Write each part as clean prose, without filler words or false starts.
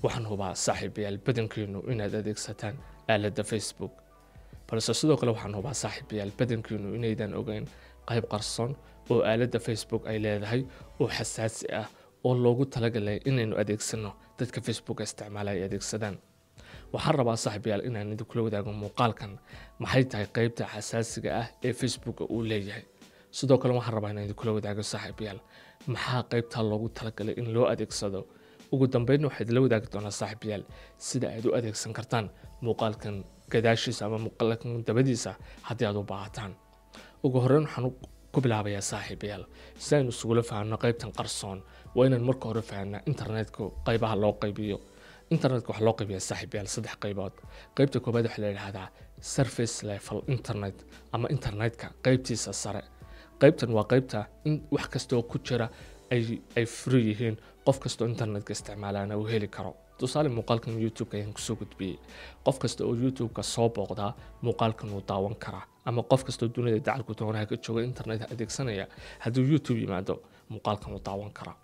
Waxaan hubaa, saaxiibayaal, badankiinu inaad adeegsataan aaladda Facebook, balse sidoo kale waxaan hubaa, saaxiibayaal, badankiinu inaydan ogeyn qayb qarsoon oo aaladda Facebook ay leedahay oo xasaasi ah oo loogu talagalay inaynu adeegsano, dadka Facebooka isticmaala ay adeegsadaan. Waxaan rabaa, saaxiibayaal, inaan idinkula wadaago muuqaalkan maxay tahay qaybta xasaasiga ah ee Facebooka uu leeyahay. Sidoo kale waxaan rabaa inaan idinkula wadaago, saaxiibayaal, maxaa qaybtaa loogu talagalay in loo adeegsado. Ugu dambeynna waxaa idinla wadaagi doonaa, saaxiibayaal, sida aad u adeegsan kartaan muuqaalkan gadaashiisa ama muuqaalkan dabadiisa haddii aad u baahataan. Ugu horreyn waxaan ku bilaabayaa, saaxiibayaal, si aynu isugula fahanno qaybtan qarsoon, waa inaan marka hore fahanaa internetka qaybaha loo qaybiyo. Internetka waxaa loo qaybiyaa, saaxiibayaal, saddex qaybood. Qaybta koobaad waxaa la yidhaahdaa surface level internet ama internetka qaybtiisa sare. Qaybtan waa qaybta in wax kastoo ku jira ay free yihiin, qof kastoo internetka isticmaalaana uu heli karo. Tusaale, muuqaalkan YouTube-ka ayaan kusoo gudbiyey. Qof kasta oo YouTube-ka soo booqdaa muuqaalkan wuu daawan karaa, ama qof kastoo dunida dacalku doonaha ka jooga internet adeegsanaya hadduu YouTube yimaado muuqaalkan wuu daawan karaa.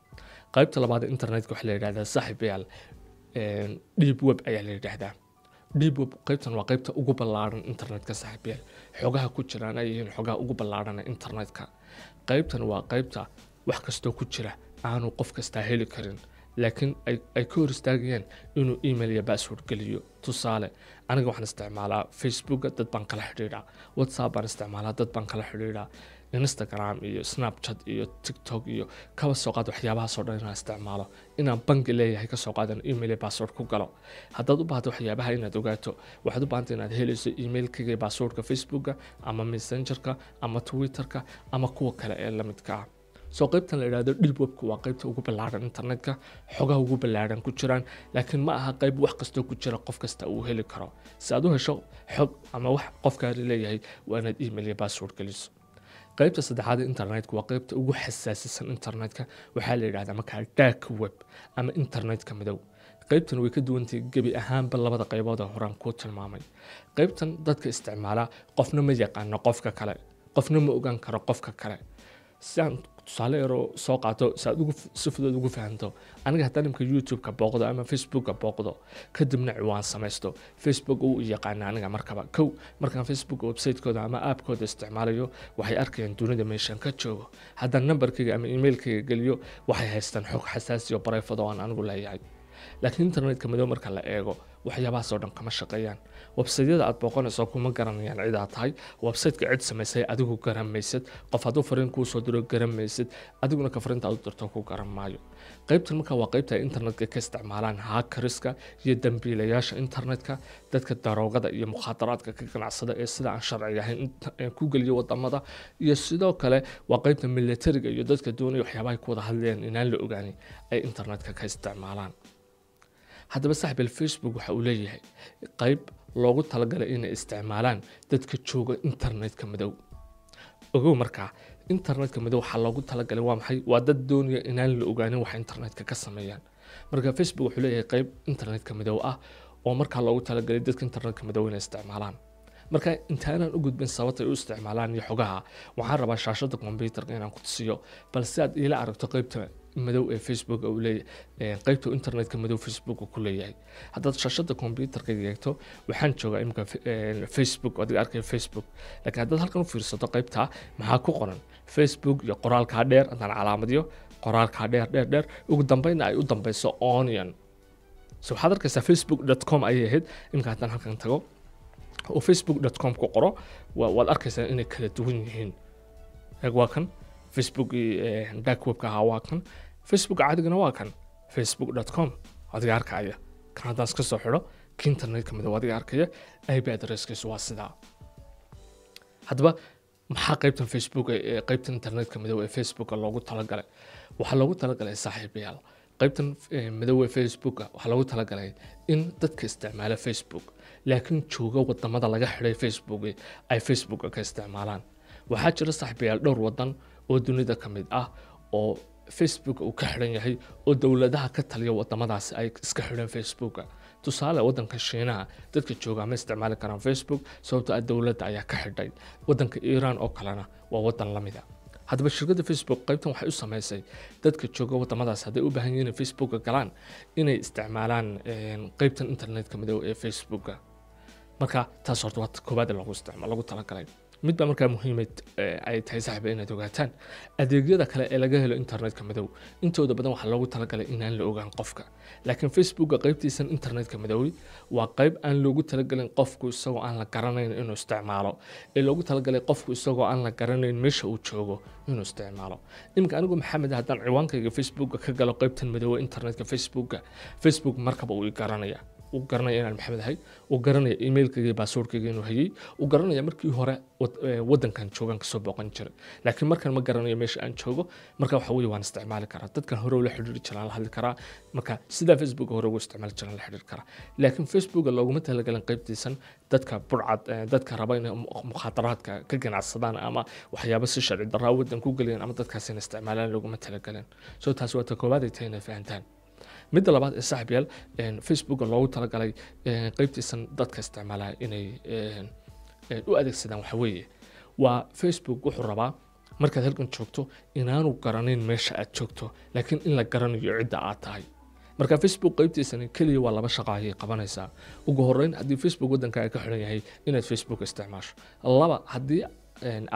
Qaybta labaad ee internetka waxaa la yidhahdaa, saaxiibayaal, deep web ayaa la yidhaahdaa. Deep web qaybtan waa qaybta ugu ballaaran internetka, saaxiibayaal, xogaha ku jiraan ay yihiin xogaha ugu ballaaran ee internetka. Qaybtan waa qaybta wax kastoo ku jira aanu qof kastaa heli karin, laakiin ay ka hor istaagayaan inuu email iyo password geliyo. Tusaale, aniga waxaan isticmaalaa Facebooka, dad baan kala xidhiidhaa. WhatsApp baan isticmaalaa, dad baan kala xidhiidhaa. Instagram iyo Snapchat iyo TikTok iyo kaba soo qaad, waxyaabahaasoo dhan inaan isticmaalo, inaan bangi leeyahay kasoo qaadan, email iyo password ku galo. Haddaad u baahato waxyaabaha inaad ogaato, waxaad u baahantay inaad helayso emailkayga iyo passwordka Facebooka ama Messengerka ama Twitterka ama kuwa kale ee la midka ah. Soo qaybtan la yidhahdo deep webka waa qaybta ugu ballaaran internetka, xogaha ugu ballaaran ku jiraan, laakiin ma aha qayb wax kastoo ku jira qof kasta uu heli karo. Si aad u hesho xog ama wax qofkaani leeyahay, waa inaad email iyo password geliso. Qaybta saddexaad ee internetka waa qaybta ugu xasaasisan internetka. Waxaa la yidhahdaa markaa dark web ama internetka madow. Qaybtan way ka duwantahay gebi ahaanba labada qaybood ee horaan kuu tilmaamay. Qaybtan dadka isticmaala qofna ma yaqaano qofka kale, qofna ma ogaan karo qofka kale. Si aan tusaale yaroo soo qaato si aad ugu si fudud ugu fahanto, aniga haddaan imka YouTube-ka booqdo ama Facebooka booqdo, kadibna ciwaan samaysto, Facebook uu yaqaana aniga markaba. Kow, markaan Facebook website-kooda ama app-kooda isticmaalayo, waxay arkayaan dunida meeshaan ka joogo. Haddaan nambarkayga ama emailkayga geliyo, waxay haystaan xog xasaasi oo private oo aan anigu leeyahay. Laakiin internetka madow marka la eego, waxyaabahaas oo dhan kama shaqeeyaan. Websaydyada aad booqanayso kuma garanayaan cidaa tahay. Websiteka cid samaysay adigu garan maysid. Qof hadduu fariin kuu soo diro garan maysid, adiguna ka fariinta aad u dirto ku garan maayo. Qaybtan marka waa qaybta ay internetka ka isticmaalaan hackeriska iyo dambiilayaasha internetka, dadka daroogada iyo mukhaadaraadka ka ganacsada ee sida aan sharciga ahayn ku geliyo wadamada, iyo sidoo kale waa qaybta militariga iyo dadka doonaya waxyaabaha ay ku wada hadlayaan inaan la ogaanin ay internetka ka isticmaalaan. Haddaba, saaxiibayaal, Facebook waxa uu leeyahay qayb loogu talagalay inay isticmaalaan dadka jooga internetka madow. Ogow markaa, internetka madow waxaa loogu talagalay waa maxay? Waa dad doonaya inaan la ogaanin waxa internetka ka sameeyaan. Marka Facebook wuxuu leeyahay qayb internetka madow ah oo markaa loogu talagalay dadka internetka madow inay isticmaalaan. Marka intaanaan u gudbin sababta ay u isticmaalaan iyo xogaha, waxaan rabaa shaashada computerka inaan ku tusiyo, bal si aad iila aragto qaybta madow ee Facebook uu leeyahay, qaybta internetka madow Facebook uu ku leeyahay. Haddaad shaashada computerka eegto, waxaan joogaa imika Facebook, adiga arkaya Facebook. Laakiin haddaad halkan u fiirsato qaybta, maxaa ku qoran? Facebook iyo qoraalkaa dheer haddaan calaamadiyo, qoraalkaa dheer dheer dheer, ugu dambeynna ay u dambeyso onion. So waxaad arkaysaa facebook.com ayay ahayd. Imika haddaan halkan tago oo facebook.com ku qoro, waad arkaysaa inay kala duwan yihiin. Eeg, waa kan Facebook dark webka ahaa, waa kan Facebook caadigana, waa kan facebook.com, adiga arkaya. Kan haddaan iska soo xidho, ki internetka madow, adiga arkaya, IP addresskiisu waa sidaa. Haddaba maxaa qaybtan Facebook ee qaybtan internetka madow ee Facebooka loogu talagalay? Waxaa loogu talagalay, saaxiibayaal, qaybtan madow ee Facebooka waxaa loogu talagalay in dadka isticmaala Facebook laakiin jooga wadamada laga xidhay Facebook ay Facebooka ka isticmaalaan. Waxaa jira, saaxiibayaal, dhowr wadan oo dunida ka mid ah oo Facebook uu ka xidhan yahay, oo dowladaha ka taliya wadamadaasi ay iska xidhan Facebooka. Tusaale, wadanka Shiinaha dadka jooga ma isticmaali karaan Facebook, sababtoo ah dowladda ayaa ka xidhay. Wadanka Iiraan oo kalena waa wadan la mida. Haddaba shirkadda Facebook qaybtan waxay u samaysay dadka jooga wadamadaas hadday u baahan yihiin inay Facebooka galaan inay isticmaalaan qaybtan internetka madow ee Facebooka. Marka taas horta waa koowaad lagu isticmaalo lagu talagalay. Mid baa markaa muhiimad ay tahay saaxiiba inaad ogaataan, adeegyada kale ee laga helo internetka madow intooda badan waxaa loogu talagalay inaan la ogaan qofka, laakiin Facebooka qaybtiisan internetka madowi waa qayb aan loogu talagalin qofku isagoo aan la garanayn inuu isticmaalo, ee loogu talagalay qofku isagoo aan la garanayn meesha uu joogo inuu isticmaalo. Iminka anigu Maxamed haddaan ciwaankayga Facebooka ka galo qaybtan madow internetka Facebooka, Facebook markaba uu i garanaya, uu garanaya inaan Maxamed ahay, uu garanaya emailkayga iyo passwordkayga inuu hayay, uu garanaya markii hore wadankan joogan kasoo booqan jiray, laakiin markan ma garanayo meesha aan joogo. Marka waxa weeye waan isticmaali karaa, dadkan hore ula xidhiiri jiraan la hadli karaa, marka sidaa Facebook hore ugu isticmaali jiraan la xidhiiri karaa. Laakiin Facebooka looguma talagalin qaybtiisan dadka burcad, dadka raba inay mukhaadaraadka ka ganacsadaan ama waxyaabo si sharci darraa wadan ku geliyaan ama dadkaas inay isticmaalaan looguma talagalin. So taas waa ta koowaad ay tahay inay fahantaan. Midda labaad ee saaxiibayaal Facebooka loogu talagalay qaybtiisan dadka isticmaalaya inay u adeegsadaan waxa weeye waa Facebook wuxuu rabaa markaad halkan joogto inaanu garanayn meesha aad joogto, laakiin in la garanayo cidda aad tahay. Marka Facebook qaybtiisan keliya waa laba shaqo ayay qabanaysaa. Ugu horreyn, haddii Facebook waddankaaga ka xiran yahay inaad Facebook isticmaasho. Laba, haddii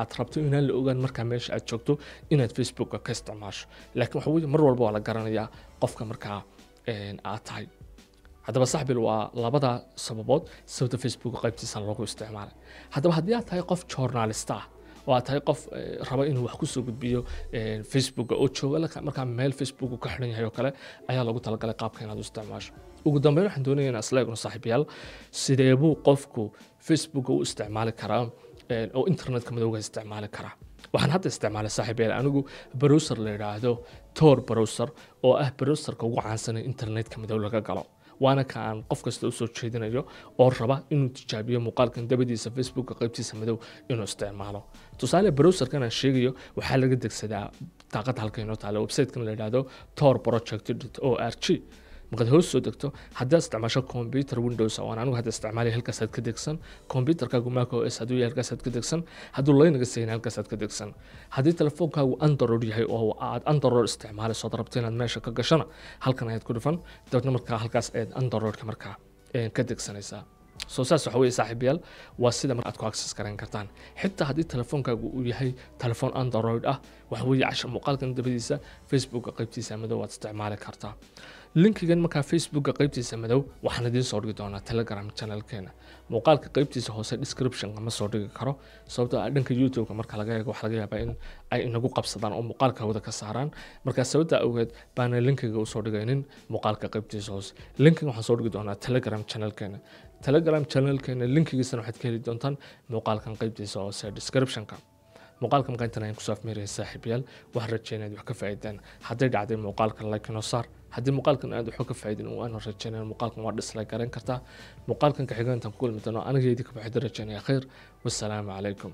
aad rabto inaan la ogaan markaa meesha aad joogto inaad Facebooka ka isticmaasho, laakiin waxa weeye mar walba waa la garanayaa qofka markaa aad tahay. Haddaba saxbil waa labada sababood sababta Facebook qaybtiisan loogu isticmaalay. Haddaba haddii aad tahay qof journalist ah oo aad tahay qof raba inuu wax kusoo gudbiyo Facebooka oo jooga markaa meel Facebook ka xiran yahay oo kale ayaa loogu talagalay qaabka inaad u isticmaasho. Ugu dambeyn waxaan doonaya inaan isla eegno saaxiibayaal sidee buu qofku Facebooka u isticmaali karaa oo internetka madowga isticmaali karaa. Waxaan hadda isticmaalay saaxiibayaal anigu browser la yidhaahdo Tor browser oo ah browserka ugu caansan ee internetka madow laga galo, waana ka aan qof kasta usoo jeedinayo oo raba inuu tijaabiyo muuqaalkan dabadiisa Facebooka qaybtiisa madow inuu isticmaalo. Tusaale, browserkan aan sheegayo waxaa laga degsadaa daaqadda halka inoo taala website-kan la yidhaahdo torproject.org. Markaad hoos soo degto, haddaad isticmaasho computer Windows oo aan anigu hadda isticmaalay halkaasaad ka degsan, computerkaagu Mac OS hadduu yahay halkaasaad ka degsan, hadduu Linux yahay halkaasaad ka degsan, haddii telefoonkaagu Android yahay oo aad Android isticmaalayso ood rabto inaad meesha ka gashana halkan ayaad ku dhufan, dabeetna markaa halkaas ayaad Androidka markaa ka degsanaysaa. Soo saas waxa weeye saaxiibayaal waa sida marka aad ku access garan kartaan. Xitaa haddii telefoonkaagu uu yahay telefoon Android ah, waxa weeye cashar muuqaalkan dabadiisa Facebooka qaybtiisa madow waad isticmaali kartaa. Linkigan markaa Facebooka qaybtiisa madow waxaan idiin soo dhigi doonaa Telegram channelkeena. Muuqaalka qaybtiisa hoose description-ka ma soo dhigi karo, sababtoo ah dhanka YouTube-ka marka laga eego waxaa laga yaabaa in ay inagu qabsadaan oo muuqaalka hawada ka saaraan. Marka sababta awgeed baana linkiga usoo dhigaynin muuqaalka qaybtiisa hoose. Linkiga waxaan soo dhigi doonaa Telegram channelkeena. Telegram channelkeena linkigiisana waxaad ka heli doontaan muuqaalkan qaybtiisa hoose description-ka. Muuqaalka markaa intan ayaan kusoo afmeeraya saaxiibayaal, waxaan rajeynaya inaad wax ka faa'iidaan. Hadday dhacday muuqaalkan like inoo saar, haddii muuqaalkan aad wax ka faa'iidin oo aan rajeynaya muuqaalkan waa dislike garan kartaa. Muuqaalkan ka xiga intaan ku kulmi doono aniga idinka waxaan rajeynaya khayr. Wassalaamu calaykum.